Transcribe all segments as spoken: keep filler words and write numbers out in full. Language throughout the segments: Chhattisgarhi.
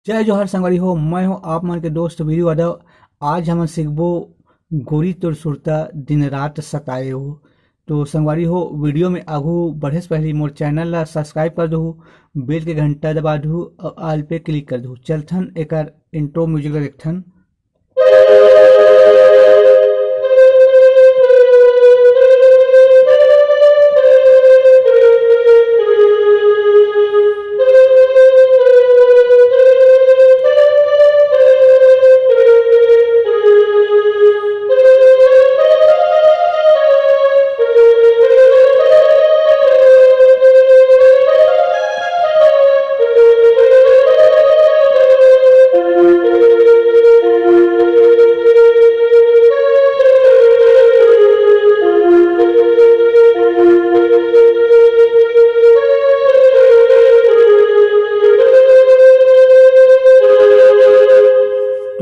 जय जोहार संगवारी हो, मैं हूं आप मन के दोस्त वीरू यादव। आज हमन सीखबो गोरी तोर सुरता दिन रात सताए हो। तो संगवारी हो, वीडियो में आगू बढ़े से पहले मोर चैनल ला सब्सक्राइब कर दहू, बेल के घंटा दबा दहू और ऑल पे क्लिक कर दहू। चलथन एकर इंट्रो म्यूजिक ला देखथन।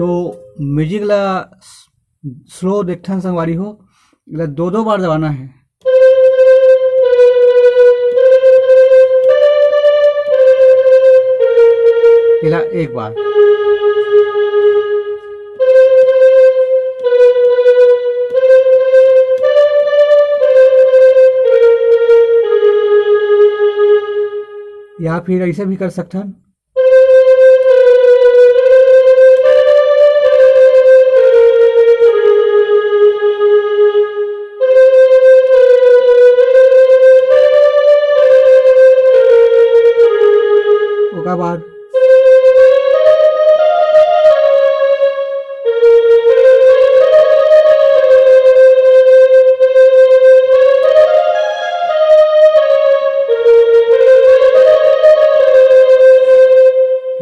तो म्यूजिक ला स्लो देखथन संगवारी हो, एला दो दो बार दबाना है। एला एक बार। या फिर ऐसे भी कर सकथन। ओकर बाद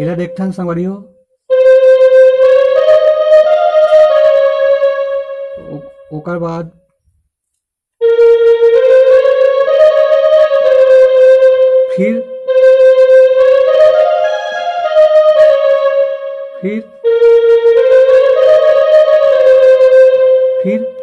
एला देखथन संगवारी हो। ओ-, ओकर बाद फिर, फिर, फिर।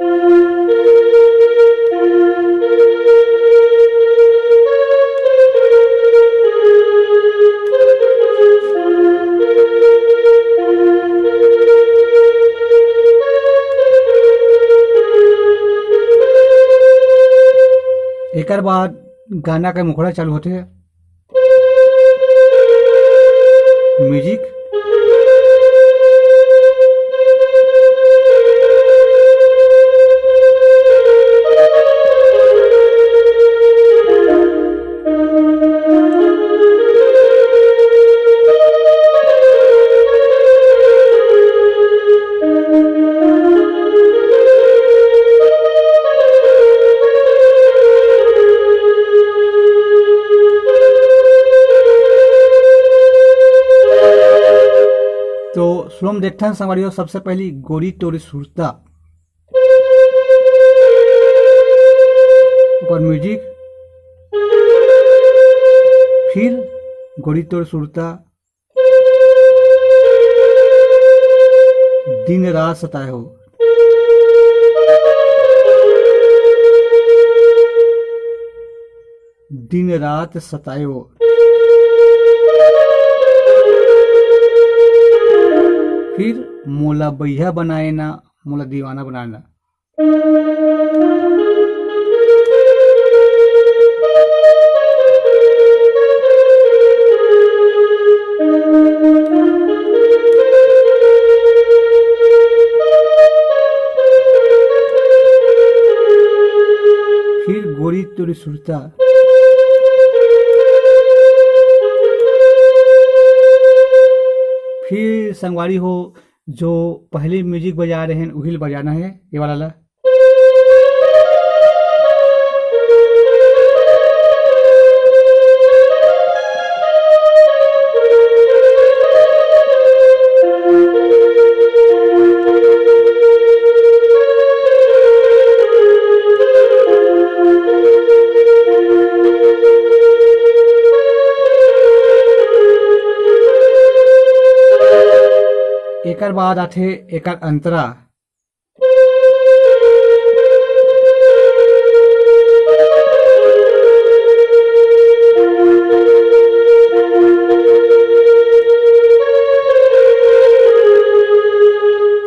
एकर बाद गाना के मुखड़ा चालू होथे। म्यूजिक। तो स्लो में देखथन संगवारी हो, सबसे पहली गोरी तोरी सुरता, ओकर म्यूजिक, फिर गोरी तोरी सुरता, दिन रात सताए हो, दिन रात सताए हो। फिर मोला बइहा बनाए ना, मोला दीवाना बनाए ना। फिर गोरी तोरी सुरता। फिर संगवारी हो, जो पहले म्यूजिक बजा रहे हैं, उही ल बजाना है, ये वाला ला। एकर बाद आथे एकर अंतरा।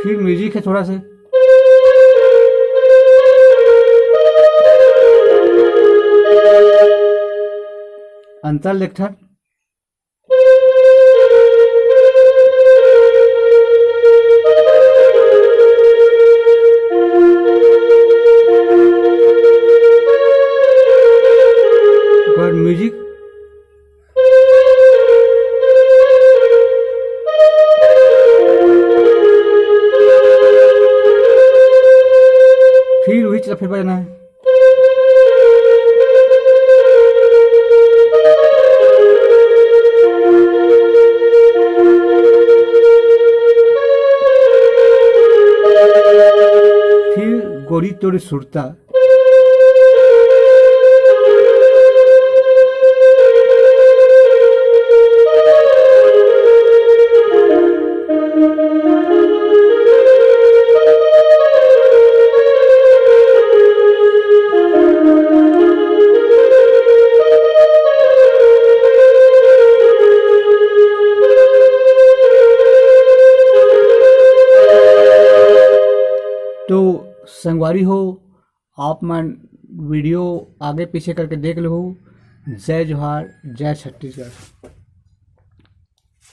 फिर म्यूजिक है थोड़ा से अंतर लेक्ठन। म्यूजिक। फिर वही चीज फिर बजना है। फिर गोरी तोरी सुरता। तो संगवारी हो, आप मन वीडियो आगे पीछे करके देख लो। जय जोहार, जय छत्तीसगढ़।